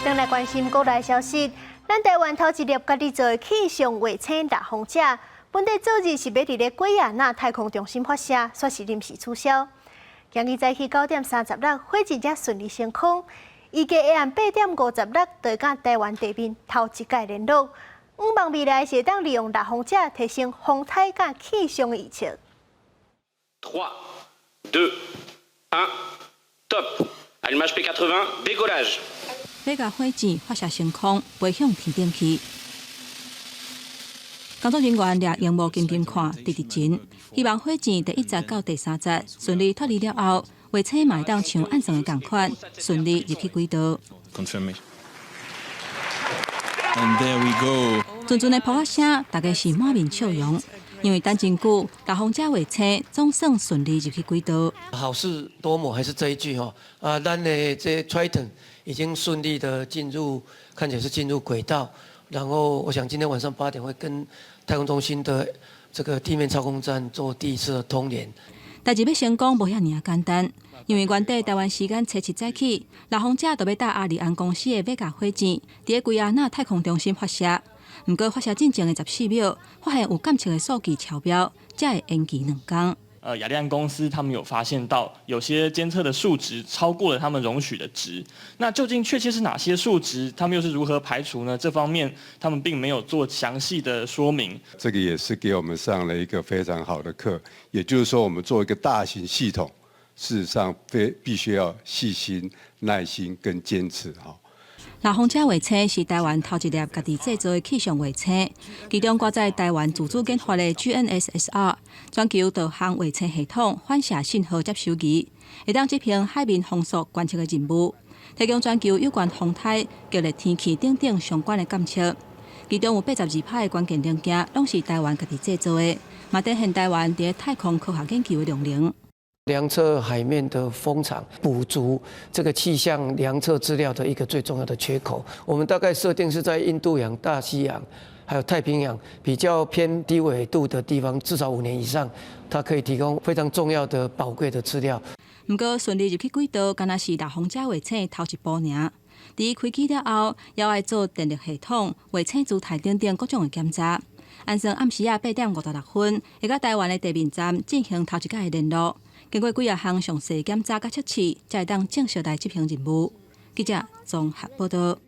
轉來關心國內消息，咱台灣頭一粒家己做的氣象衛星獵風者，本底昨日是欲佇咧圭亞那太空中心發射，煞是臨時取消。今日早起9點36，火箭才順利升空，預計下暗8點56就會佮台灣地面頭一擺聯絡。向望未來是會當利用獵風者提升風颱佮氣象預測。 3, 2, 1, top! Allumage P80, décollage! 欲共火箭發射升空，飛向天頂去。工作人員掠螢幕緊緊看，直直前，希望火箭第一節到第三節順利脫離了後，衛星嘛會當像按算的仝款，順利入去軌道。 Confirm. And there we go. 陣陣的噗仔聲，大家是滿面笑容，因為等真久，獵風者衛星總算順利入去軌道。好事多磨，還是這一句吼啊，咱的這 Triton 已經順利的進入，看起來是進入軌道。然後我想今天晚上8點會跟太空中心的這個地面操控站做第一次的通聯。代誌欲成功無遐爾仔簡單，因為原底台灣時間初七早起，獵風者就欲搭阿里安公司的米加火箭，佇咧圭亞那太空中心發射。毋過發射進前的14秒，發現有監測的數據超標，才會延期兩工。亞利安公司他們有發現到有些監測的數值超過了他們容許的值，那究竟確切是哪些數值？他們又是如何排除呢？這方面他們並沒有做詳細的說明。這個也是給我們上了一個非常好的課，也就是說，我們做一個大型系統，事實上非必須要細心、耐心跟堅持哈。獵風者衛星是台灣頭一粒家己製造的氣象衛星，其中掛載台灣自主研發的 GNSSR 全球導航衛星系統反射信號接收儀，會當執行海面風速觀測的任務，提供全球有關風颱、強烈天氣等等相關的監測。其中有82%的關鍵零件，攏是台灣家己製造的，嘛展現台灣佇太空科學研究的量能。量測海面的風場，補足這個氣象量測資料的一個最重要的缺口。我們大概設定是在印度洋、大西洋還有太平洋比較偏低緯度的地方，至少5年以上，它可以提供非常重要的寶貴的資料。毋過順利入去軌道，敢若是獵風者衛星頭一步爾。佇開機了後，猶愛做電力系統、衛星姿態等等各種的檢查。按算暗時仔8點56分，會佮台灣的地面站進行頭一擺的聯絡。經過幾仔項詳細檢查佮測試，才會當正式來執行任務。記者綜合報道。